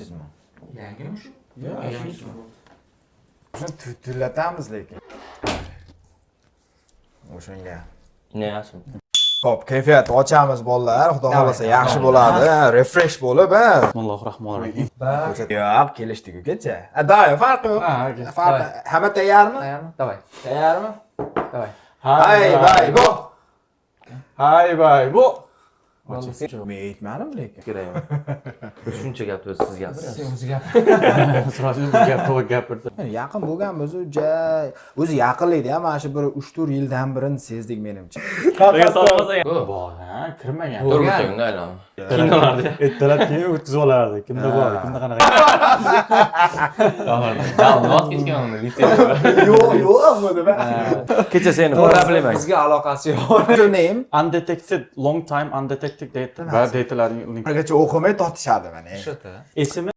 Yangimi? Yangimi shu? Yo'q, Yangisi. Shuni tillatamiz lekin. O'shanga. Ne yaxshi. Xo'p, kayfiyat ochamiz, bolalar. Xudo xohlasa, yaxshi bo'ladi. Refresh bo'lib, ha. Bismillohi rohmanir rohim. Yo'q, kelishdik-ku kecha. A, давай, farqi yo'q. Ha, okey. Farqi. Hamma tayyormi? Tayyormi? Давай. Tayyormi? Давай. Hay, bay, bu. Hay bay bu. Men aytmadim lekin. Kerak. Shuncha gapni o'zi siz gapiryapsiz. Sen o'zi gap. Sirojning gap to'g'ri gapirdi. Yaqin bo'lganmiz, u ja o'zi yaqinlikda ham mana shu bir 3-4 yildan birini sezdik menimcha. Bor, ha, kirmagan. To'rt marta unda aylanib. Kinolarda. Ertalab keyin o'tkazib olardi. Kimda bor, kimda qanaqa. Voz kechgan uni litseyda. Yo'q, yo'q, bu nima? Kecha seni problemang. Bizga aloqasi yo'q. Your name? Undetected, long time undetected data va datalarning uning Birgacha o'qimay tortishadi mana. Shu-da. Ismi.